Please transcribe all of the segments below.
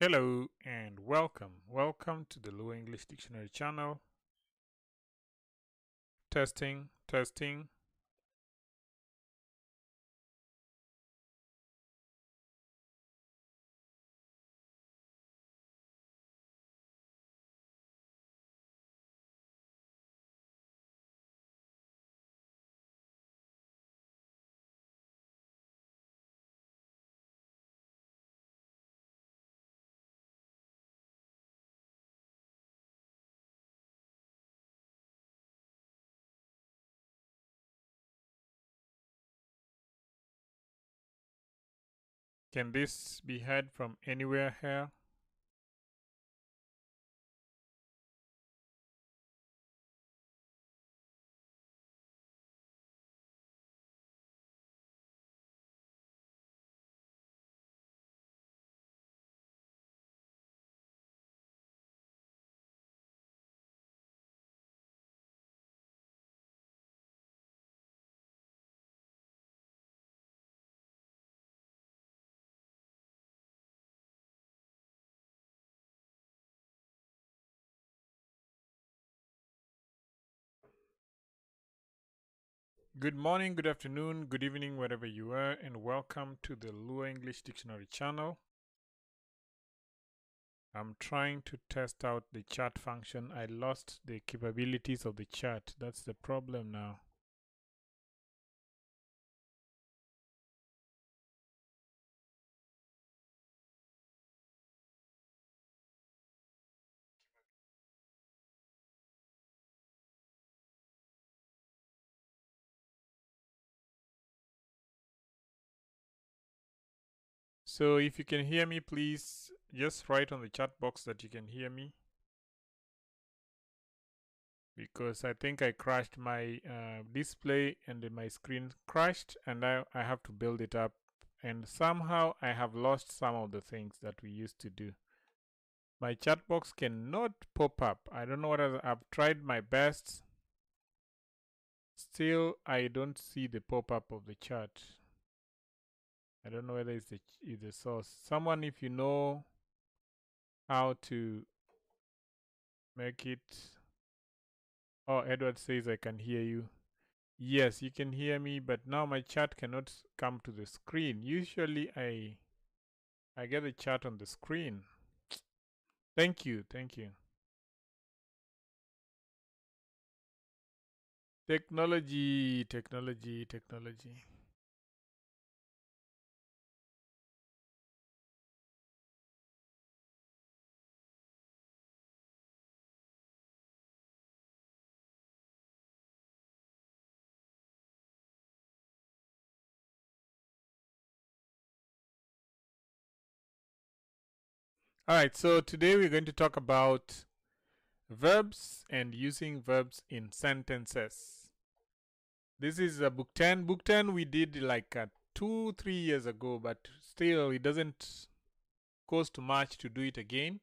Hello and welcome. Welcome to the Luo English Dictionary channel. Testing, testing. Can this be heard from anywhere here? Good morning, good afternoon, good evening, wherever you are, and welcome to the Luo English Dictionary channel. I'm trying to test out the chat function. I lost the capabilities of the chat. That's the problem now. So if you can hear me, please just write on the chat box that you can hear me, because I think I crashed my display and then my screen crashed, and I have to build it up, and somehow I have lost some of the things that we used to do. My chat box cannot pop up. I don't know what I've tried my best. Still, I don't see the pop-up of the chat. I don't know whether it's the source. Someone, if you know how to make it. Oh, Edward says I can hear you. Yes, you can hear me, but now my chat cannot come to the screen. Usually I get the chat on the screen. Thank you, thank you. Technology, technology, technology. All right, so today we're going to talk about verbs and using verbs in sentences. This is a book 10. Book 10 we did like 2-3 years ago, but still it doesn't cost much to do it again,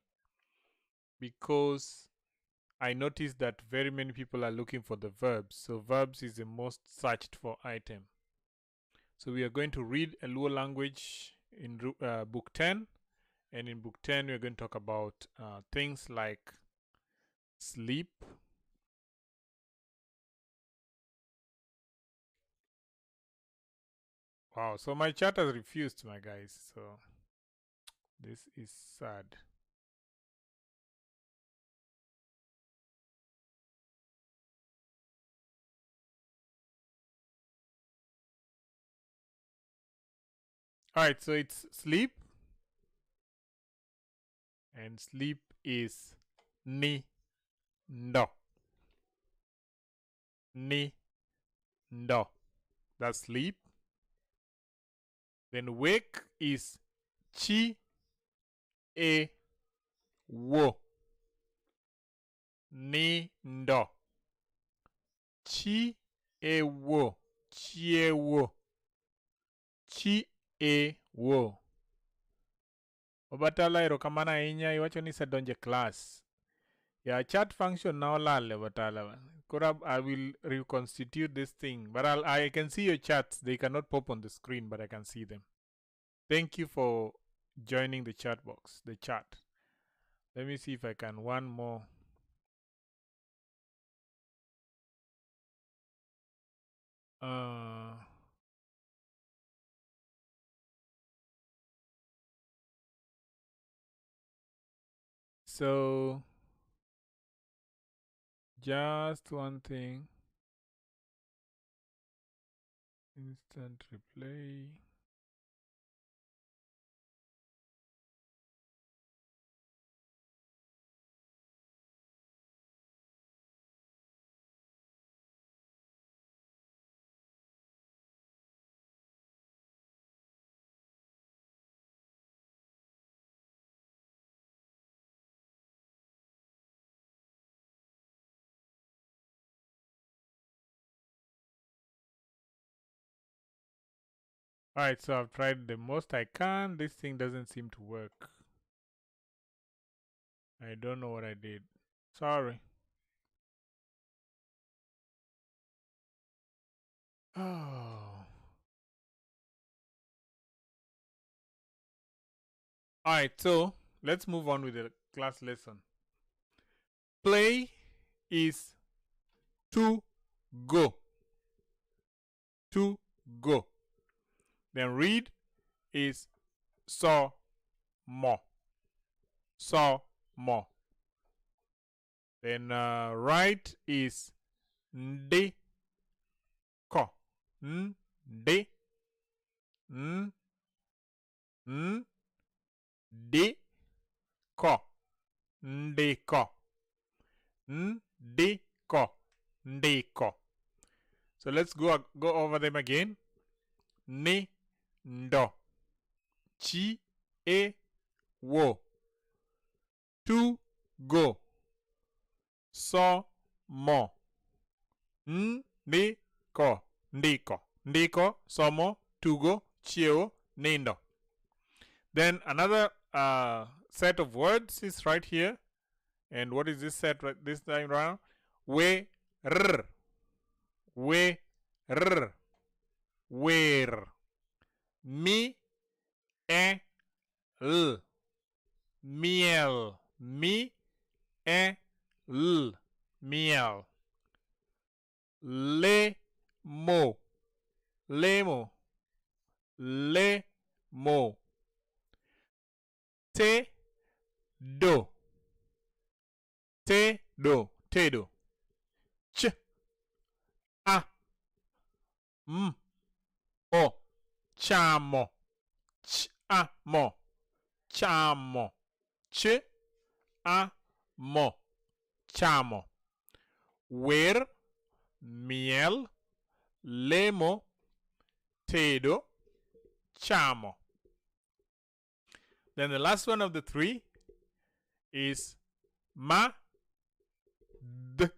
because I noticed that very many people are looking for the verbs. So verbs is the most searched for item. So we are going to read a Luo language in book 10. And in book 10, we're going to talk about things like sleep, Wow, so my chat has refused, my guys. So this is sad. All right, so it's sleep. And sleep is ni ndo. Ni ndo. That's sleep. Then wake is chi e wo. Ni ndo. Chi e wo. Chi e wo. Chi e wo. Obatala erokamano ahinya, iwacho ni isedonjo e class. Yeah, chat function now lal Obatala. Koro I will reconstitute this thing, but I can see your chats. They cannot pop on the screen, but I can see them. Thank you for joining the chat box, the chat. Let me see if I can one more. So just one thing. Instant replay. All right, so I've tried the most I can. This thing doesn't seem to work. I don't know what I did. Sorry. Oh. All right, so let's move on with the class lesson. Play is to go. To go. Then read is so mo. So mo. Then write is ndi ko. N d n n d ko. Ndiko. Ndiko. Ndiko. So let's go over them again. Ni ndo, chi e wo, to go, so mo, ndi ko, ndiko, ndiko, somo, tugo, chiewo, nindo. Then another set of words is right here. And what is this set right this time round? We r, we r, where. Mi, e, l, miel. Mi, e, l, miel. Le, mo, lemo, le, mo. Te, do, te, do, te, do. Ch, a, m, o. Chamo, ch-a-mo, chamo, ch-a-mo, chamo. Wer, miel, lemo, tedo, chamo. Then the last one of the three is ma, d,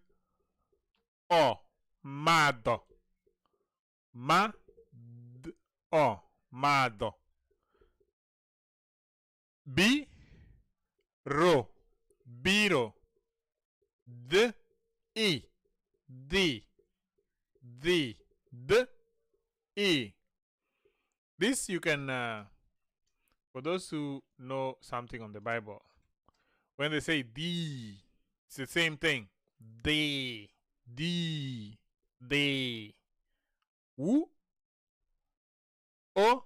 o, mado, ma, d, o, mado. B, ro, biro. D, i, d, d, d, e. This you can, for those who know something on the Bible, when they say D, it's the same thing. D, D, D. U, o,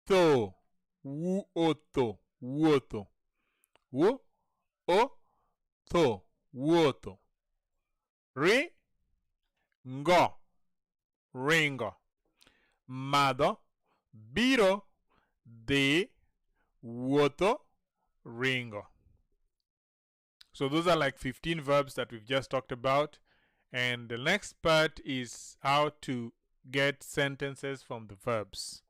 to, wu, o, to, wuoto. Wu, o, to, wuoto. Ri, ngo, ringo. Madho, biro, dhi, wuotho, ringo. So those are like 15 verbs that we've just talked about. And the next part is how to get sentences from the verbs.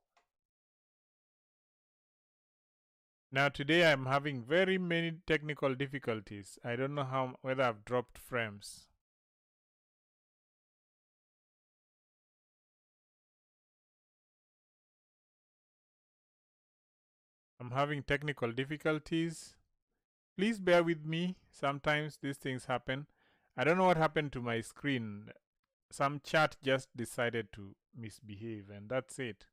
Now today I'm having very many technical difficulties. I don't know whether I've dropped frames. I'm having technical difficulties. Please bear with me. Sometimes these things happen. I don't know what happened to my screen. Some chat just decided to misbehave, and that's it.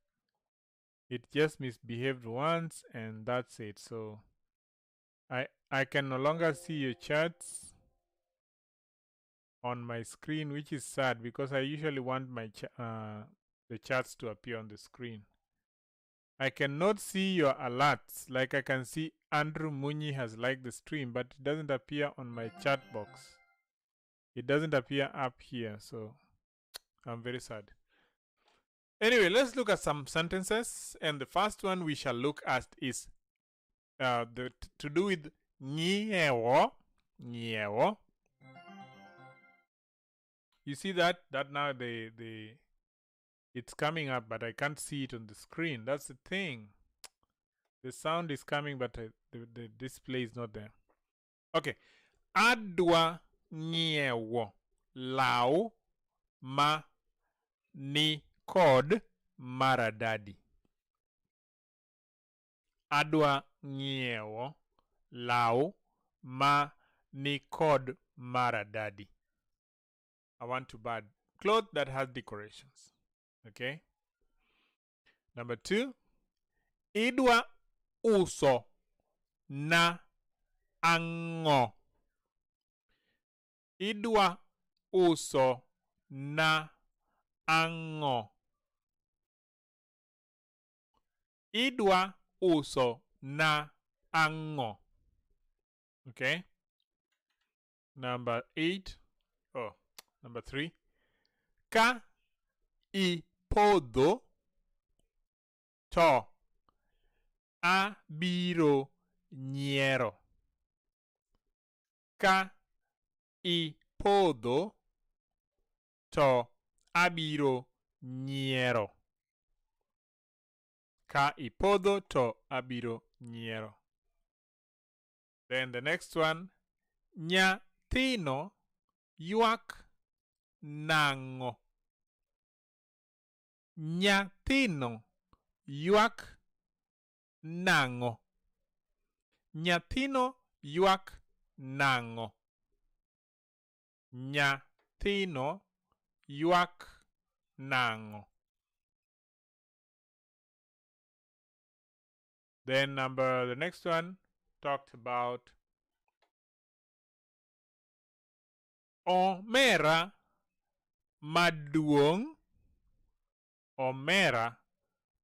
It just misbehaved once and that's it. So I can no longer see your chats on my screen, which is sad because I usually want my the chats to appear on the screen. I cannot see your alerts. Like I can see Andrew Munyi has liked the stream, but it doesn't appear on my chat box. It doesn't appear up here, so I'm very sad. Anyway, let's look at some sentences. And the first one we shall look at is to do with ng'iewo. Ng'iewo. You see that? That now the it's coming up, but I can't see it on the screen. That's the thing. The sound is coming, but the display is not there. Okay. Adwa ng'iewo law ma ni kod maradadi. Adwa ng'iewo law ma ni kod maradadi. I want to buy cloth that has decorations. Okay. Number 2. Idwa uso na ang'o. Idwa uso na ang'o. Idwa uso na ang'o. Okay. Number 8. Oh, number 3. Ka ipodho to abiro nyiero. Ka ipodho to abiro nyiero. Ka ipodho to abiro nyiero. Then the next one, nyathino ywak nang'o. Nyathino ywak nang'o. Nyathino ywak nang'o. Nyathino ywak nang'o. Then the next one talked about omera maduong'. Omera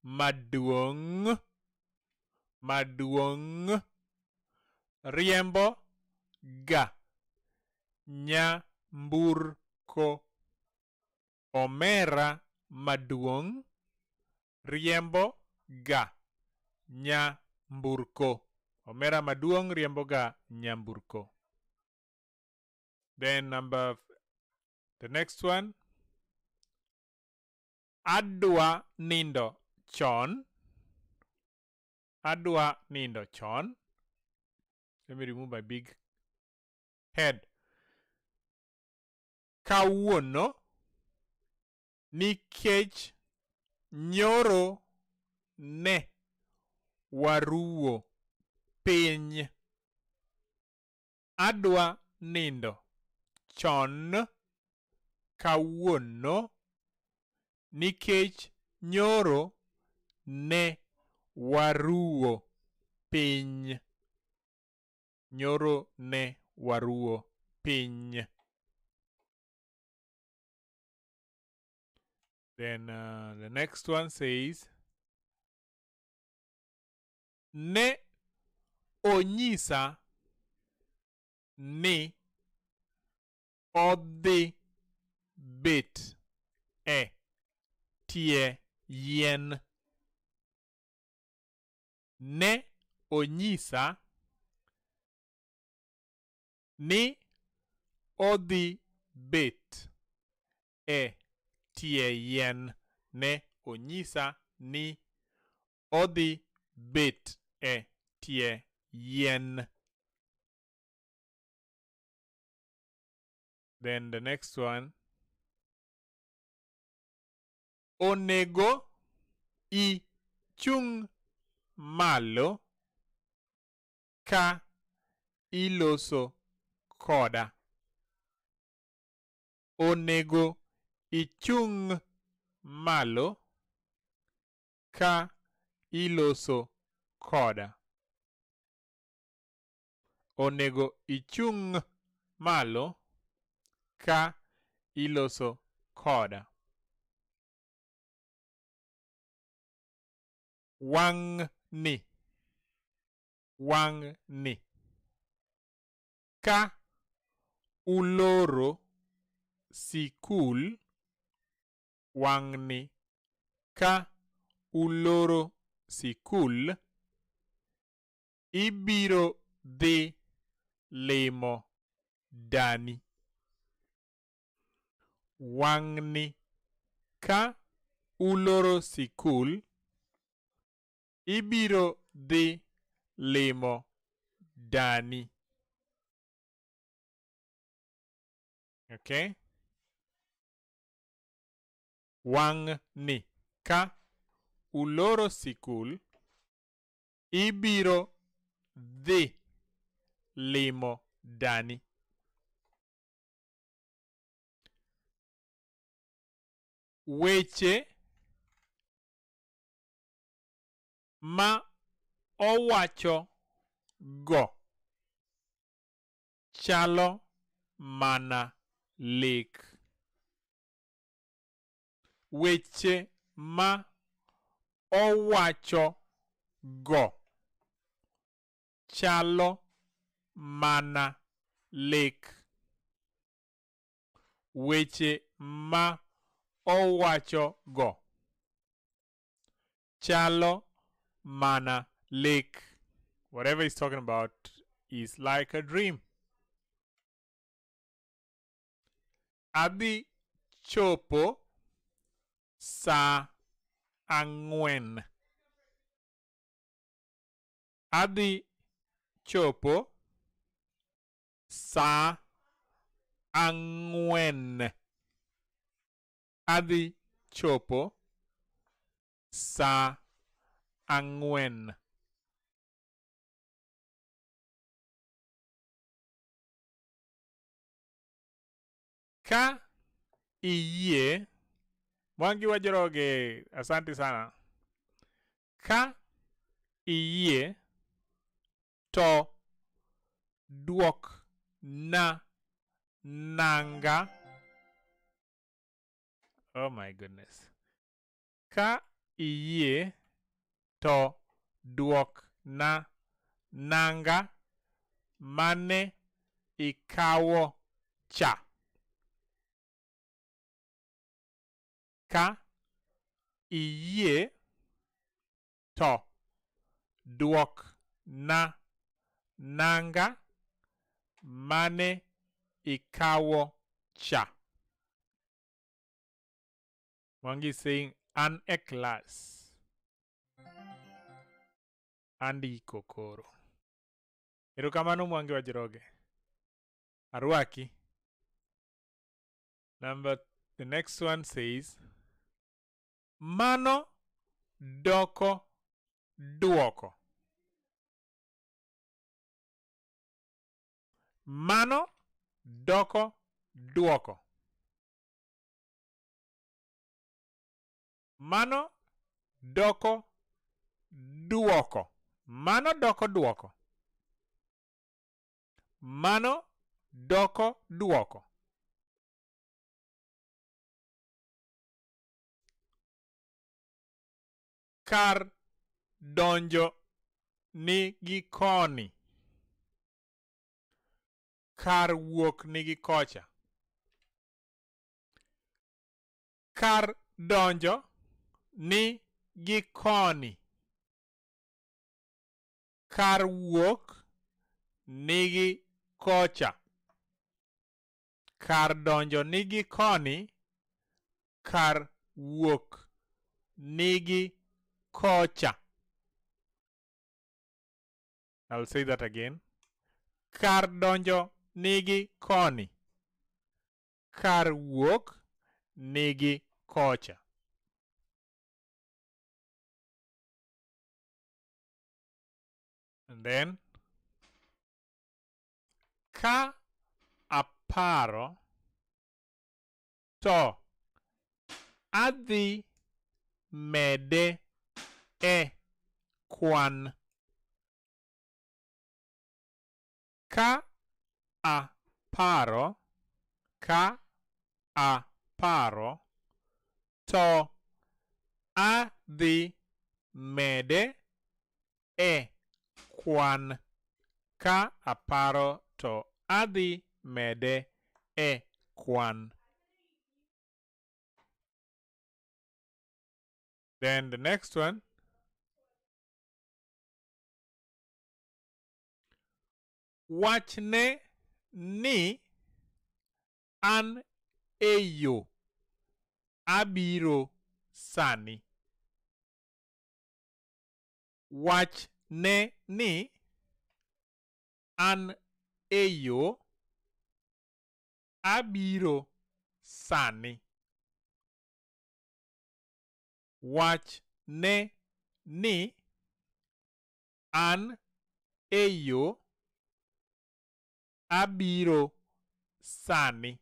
maduong'. Maduong' riembo ga nyamburko. Omera maduong' riembo ga nyamburko. Omera maduong' riembo ga nyamburko. Then the next one, adwa nindo chon. Adwa nindo chon. Let me remove my big head. Kawuono nikech nyoro ne waruwo piny. Adwa nindo chon kawuono nikech nyoro ne waruwo piny. Nyoro ne waruwo piny. Then the next one says, ne onyisa ni odhi bet e tie yien. Ne onyisa ni odhi bet e tie yien. Ne onyisa ni odhi bet e tie yien. Then the next one, onego ichung' malo ka iloso koda. Onego ichung' malo ka iloso koda. Onego ichung' malo ka iloso koda. Wang' ni. Wang' ni. Ka uloro sikul wang' ni. Ka uloro sikul, ibiro dhi limo dani. Wang' ni ka uloro sikul, ibiro dhi limo dani. Okay? Wang' ni ka uloro sikul, ibiro dhi limo dani. Weche ma owacho go chalo mana lek. Weche ma owacho go chalo mana lek. Weche ma owacho go chalo mana lek. Whatever he's talking about is like a dream. Adhi chopo sa ang'wen. Adhi chopo sa ang'wen. Adhi chopo sa ang'wen. Ka iyie, Mwangi wa Njoroge, asante sana. Ka iyie to duok na nanga. Oh my goodness. Ka iyie to duok na nanga mane ikawo cha. Ka iyie to duok na nanga mane ikawo cha. Mwangi is saying an e class. Andiko koro. Erokamano Mwangi wa Njoroge. Arwaki. Number the next one says mano doko duoko. Mano doko duoko. Mano doko duoko. Mano doko duoko. Mano doko duoko. Kar donjo nigi koni. Kar wuok nigi kocha. Kar donjo ni gi koni. Kar wuok nigi kocha. Kar donjo nigi koni, kar wuok nigi kocha. I'll say that again. Kar donjo nigi koni. Kar wuok nigi kocha. And then ka aparo to adhi mede e kwan. Ka aparo, ka aparo, to adhi mede e kwan. Ka aparo to adhi mede e kwan. Then the next one. Wachne ni an e yo abiro sani. Wachne ni an e yo abiro sani. Wachne ni an e yo abiro sani.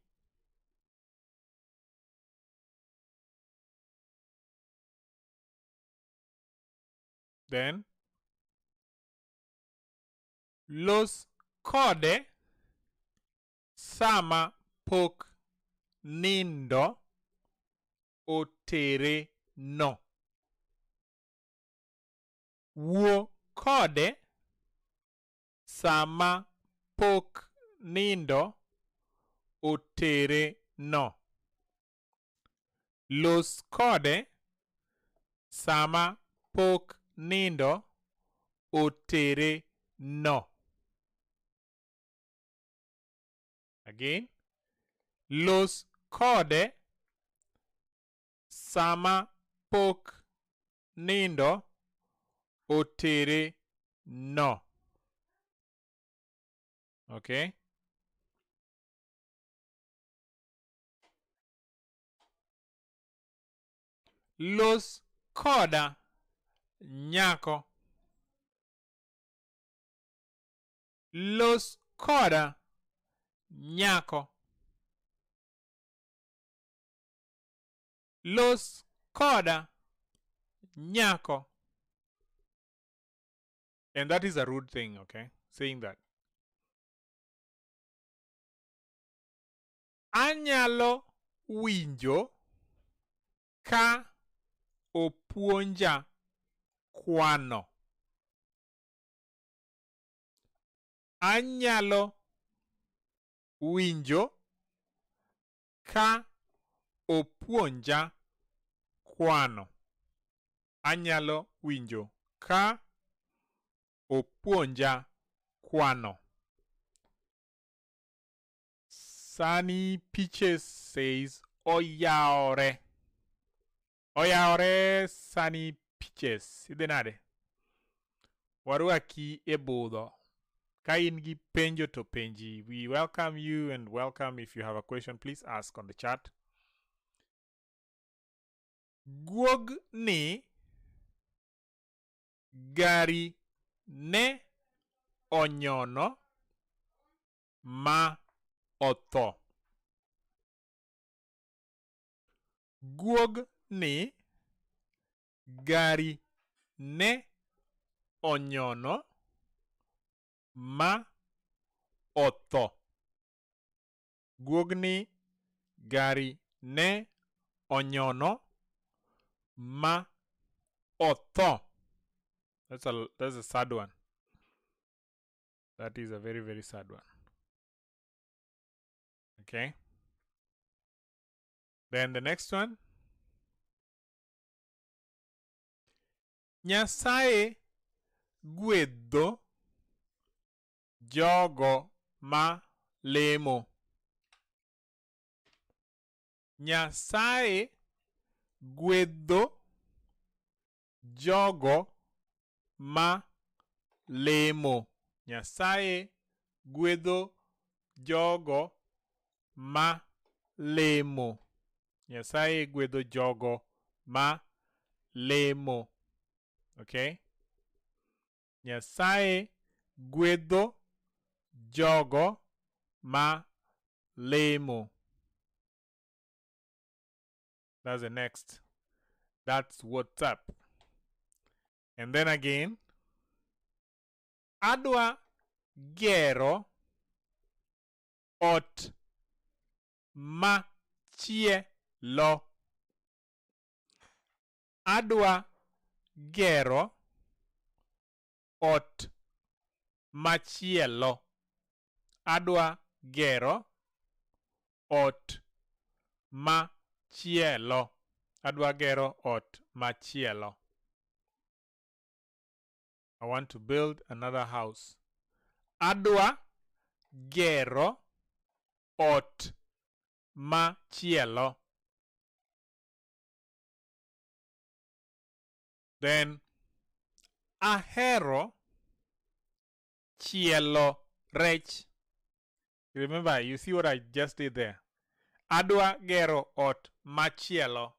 Then los kode sama pok nindo otere no. Wuo kode sama pok nindo otere no. Los kode sama pok nindo otere no. Again, los kode sama pok nindo otere no. Okay. Los koda nyako. Los koda nyako. Los koda nyako. And that is a rude thing, okay? Saying that. Anyalo winjo ka opuonja kwano. Anyalo winjo ka opuonja kwano. Anyalo winjo ka opuonja kwano. Sunny Peaches says, Oyaore. Oyaore Sunny Peaches. Idhi nade? Warwaki e budho. Ka in gi penjo to penji. We welcome you and welcome if you have a question, please ask on the chat. Guog ni gari ne onyono ma otho. Guog ni gari ne onyono ma otho. Guogni gari ne onyono ma otho. That's a sad one. That is a very, very sad one. Okay. Then the next one. Nyasaye gwedho jogo ma lemo. Nyasaye gwedho jogo ma lemo. Nyasaye gwedho jogo ma lemo. Nyasaye gwedho jogo ma lemo. Okay? Nyasaye gwedho jogo ma lemo. That's the next. That's what's up. And then again, adwa gero ot machielo. Adwa gero ot machielo. Adwa gero ot machielo. Adwa gero ot machielo. I want to build another house. Adwa gero ot machielo. Then ahero chielo rech. Remember, you see what I just did there. Adwa gero ot machielo.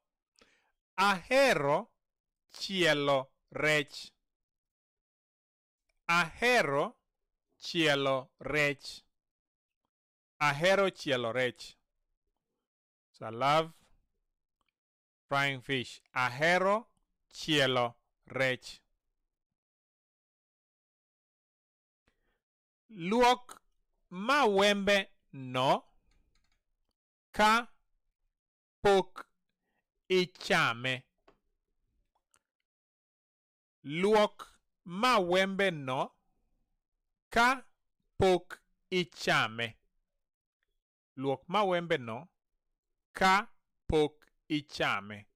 Ahero chielo rech. Ahero chielo rech. Ahero chielo rech. So I love frying fish. Ahero chielo rech. Luok mawembe no ka pok ichame. Luok mawembe no ka pok ichame. Luok mawembe no ka pok ichame.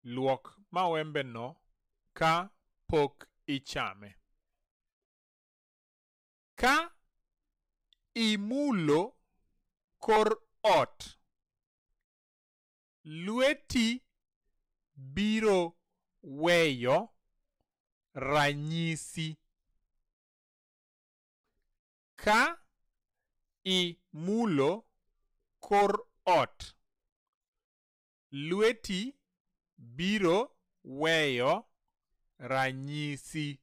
Luok mawembe no ka pok ichame. Ka imulo kor ot, lweti biro weyo ranyisi. Ka imulo kor ot, lweti biro weyo ranyisi.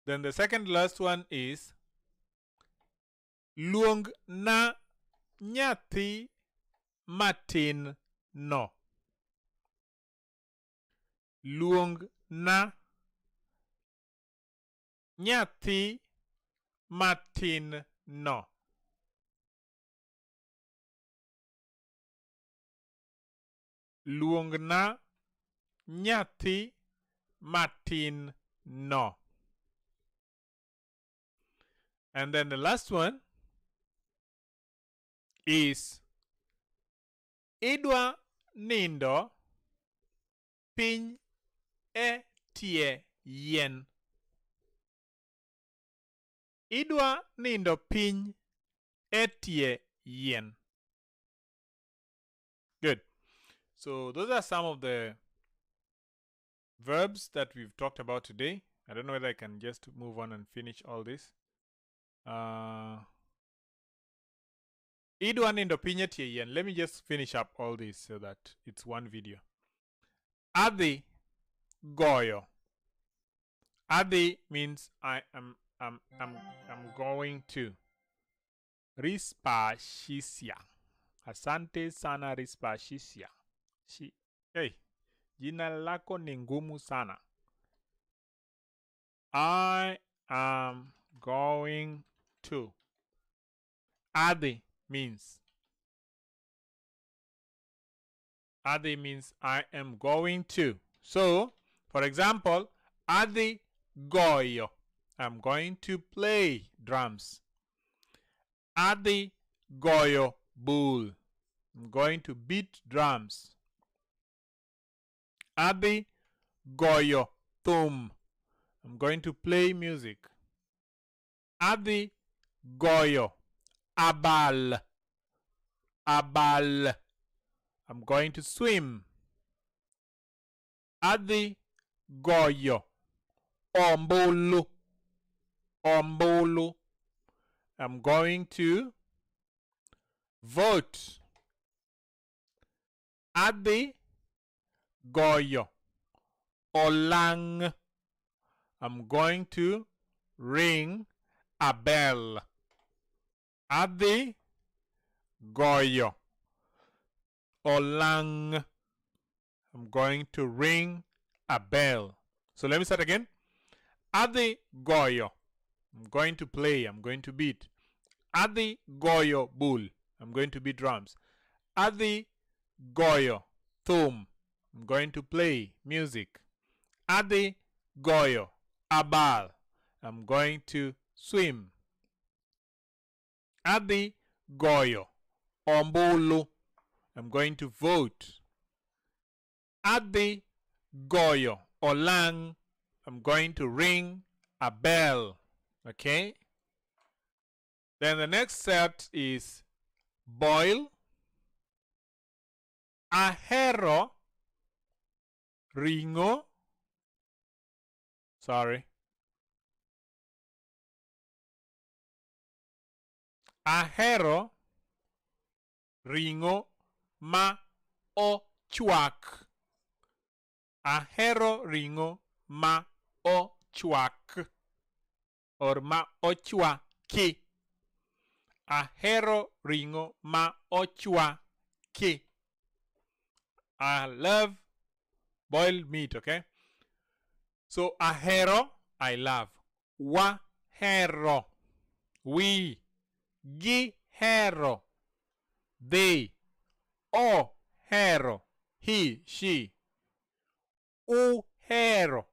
Then the second last one is luong na nyathi matin no. Luong na nyathi matin no. Luong na nyathi matin no. And then the last one is idwa nindo piny e tie yien. Idwa nindo piny e tie yien. Good. So those are some of the verbs that we've talked about today. I don't know whether I can just move on and finish all this. Idwa nindo piny e tie yien. Let me just finish up all this so that it's one video. Adhi goyo. Adhi means I'm going to. Rispashisia. Asante sana Rispashisia. Hey, jina lako ni ngumu sana. I am going to. Adhi means. Adhi means I am going to. So, for example, adhi goyo. I'm going to play drums. Adhi goyo bul. I'm going to beat drums. Adhi goyo thum. I'm going to play music. Adhi goyo abal. Abal. I'm going to swim. Adhi goyo ombulu. Ombulu. I'm going to vote. Adhi goyo olang. I'm going to ring a bell. Adhi goyo olang. I'm going to ring a bell. So let me start again. Adhi goyo. I'm going to play. I'm going to beat. Adhi goyo bul. I'm going to beat drums. Adhi goyo thum. I'm going to play music. Adhi goyo abal. I'm going to swim. Adhi goyo ombulu. I'm going to vote. Adhi goyo olang. I'm going to ring a bell. Okay? Then the next set is boil. Ahero ring'o. Sorry. Ahero ring'o ma ochwak. Ahero ring'o ma ochwak or ma ochwaki. Ahero ring'o ma ochwaki. I love boiled meat, okay? So ahero, I love. Wahero, we. Gihero, they. Ohero, he, she. Uhero,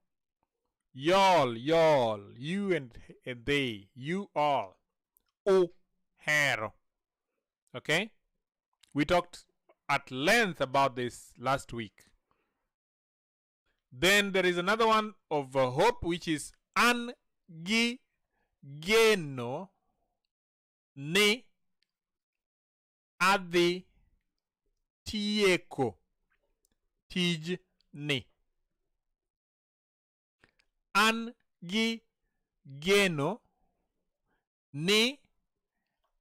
y'all, y'all, you and they, you all. Uhero. Okay? We talked at length about this last week. Then there is another one of hope, which is an gi geno ni adhi tieko tijni. An gi geno ni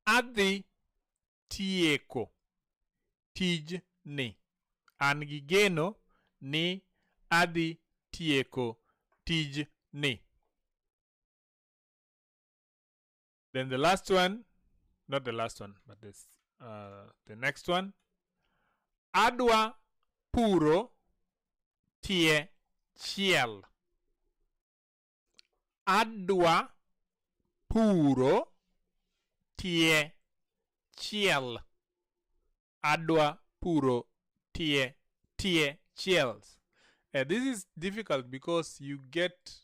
adhi tieko tijni. An gi geno ni adhi tieko tijni. Then the last one, not the last one, but this, the next one. Adwa puro tie chiel. Adwa puro tie chiel. Adwa puro tie chiels. This is difficult because you get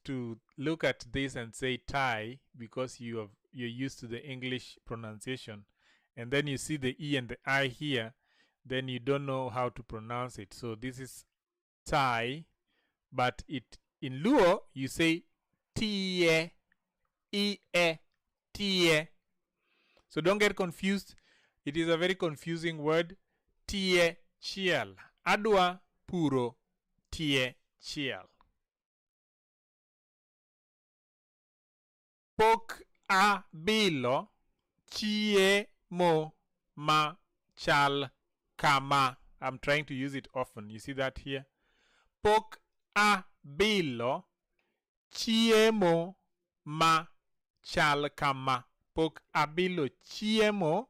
to look at this and say tie because you're used to the English pronunciation, and then you see the E and the I here, then you don't know how to pronounce it. So this is tie, but it in Luo you say tie, e e tie. So don't get confused. It is a very confusing word. Tie chiel. Adwa puro tie chiel. Pok abilo chiemo ma chal kama. I'm trying to use it often. You see that here? Pok abilo chiemo ma chal kama. Pok abilo chiemo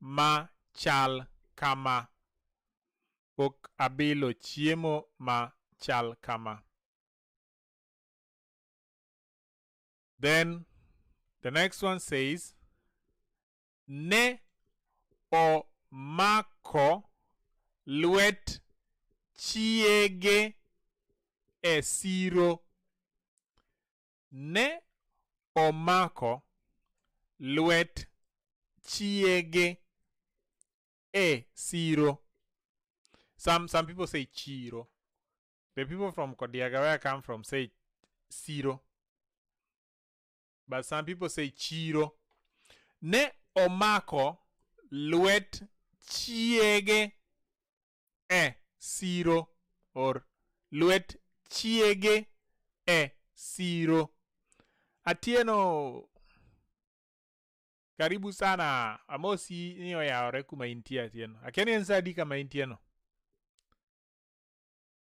ma chal kama. Pok abilo chiemo ma chal kama. Then the next one says, ne omako lwet chiege e siro. Ne omako lwet chiege e siro. Some people say chiro. The people from Kodiaga, where I come from, say siro. But some people say chiro. Ne omako lwet chiege e siro, or lwet chiege e siro. Atieno, karibu sana. Amosi ni oyawore kuma intie, Atieno. Akia ni en saa adi kama intie no.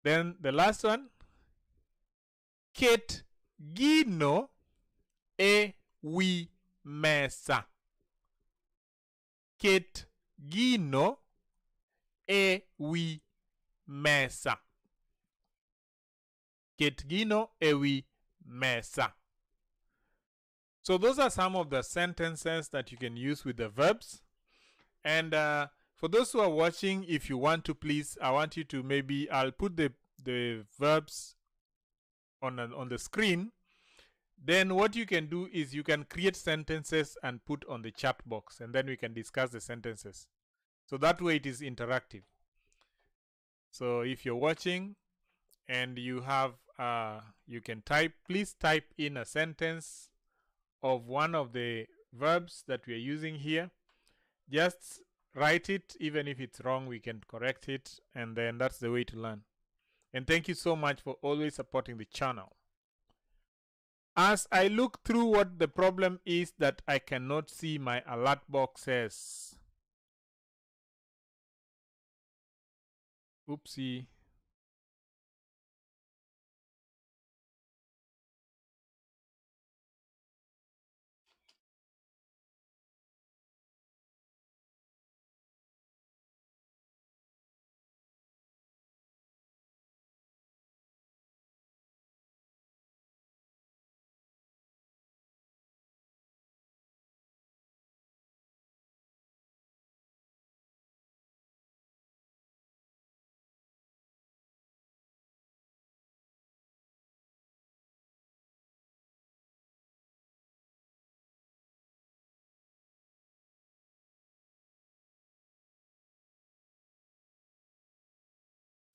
Then the last one, ket gino e wi mesa. Ket gino e wi mesa. Ket gino e wi mesa. So those are some of the sentences that you can use with the verbs. And for those who are watching, if you want to, please, I want you to maybe, I'll put the verbs on the screen. Then what you can do is you can create sentences and put on the chat box, and then we can discuss the sentences. So that way it is interactive. So if you're watching and you have, you can type, please type in a sentence of one of the verbs that we are using here. Just write it, even if it's wrong, we can correct it, and then that's the way to learn. And thank you so much for always supporting the channel. As I look through what the problem is that I cannot see my alert boxes. Oopsie.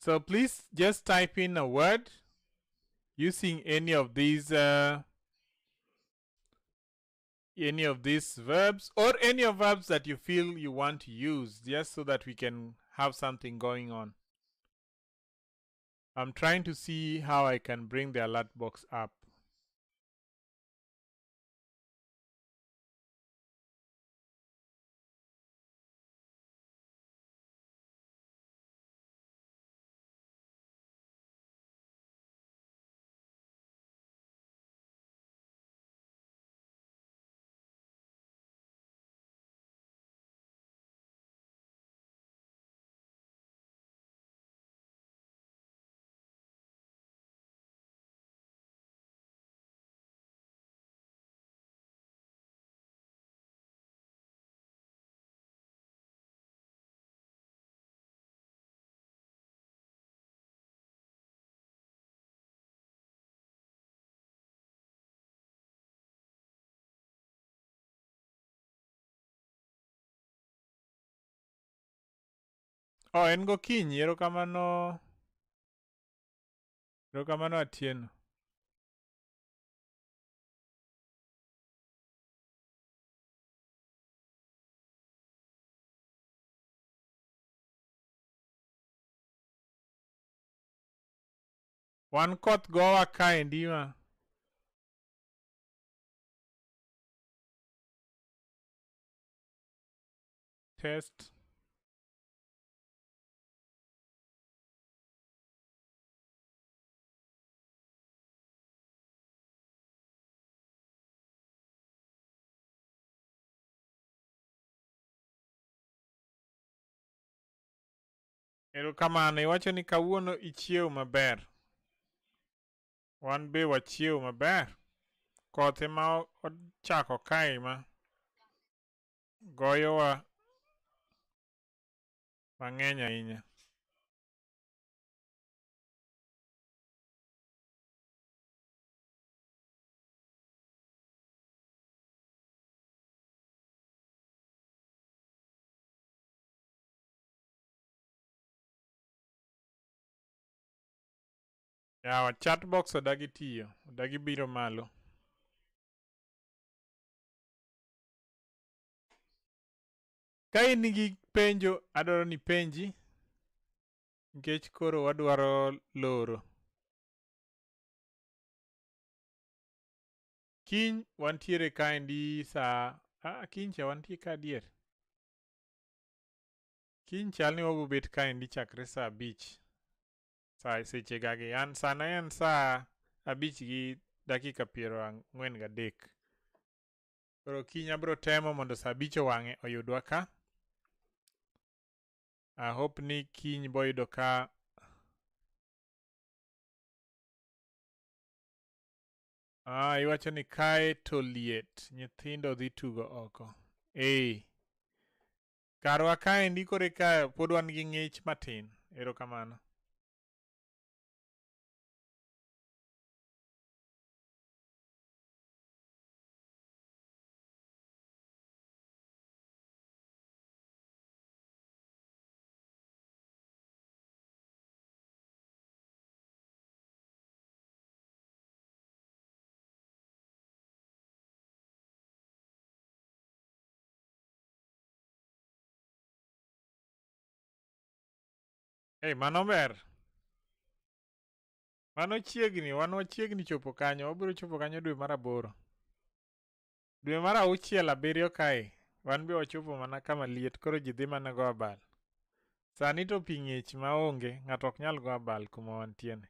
So please just type in a word using any of these verbs or any of verbs that you feel you want to use, just so that we can have something going on. I'm trying to see how I can bring the alert box up. Oh, en gokinyi, erokamano. Erokamano Atieno. Wan koth gowa kaendi ma. Test. Erokamano, iwacho ni kawuono ichiew maber. Wan be wachiew maber. Koth ema ochako kae ma goyowa mang'eny ahinya. Yawa, chat box odagi tiyo, odagi biro malo. Ka in gi penjo, adwaro ni penji, nikech koro wadwaro loro. Kiny wantiere kaendi saa, kiny cha wantie ka adier. Kiny chal ni wabiro bet kaendi chakre saa 5. Sa seche gagi, an sana en saa 5:43. Koro kiny abiro temo mondo saa 5 owang'e oyudwa ka. I hope ni kiny boyudo ka iwacho ni kae to liet, nyithindo dhi tugo oko. Ee. Karwa kaendi koro eka pod wan gi ng'ich matin. Erokamano. Hey, mano ber. Mano chiegni, wan wachiegni chopo kanyo. Wabiro chopo kanyo dwe mar 8. Dwe mar 6 7 kae, wan be wachopo mana kama liet, koro ji dhi mana go abal. Sani to pi ng'ich maonge, ng'ato ok nyal go abal kuma wantie ni.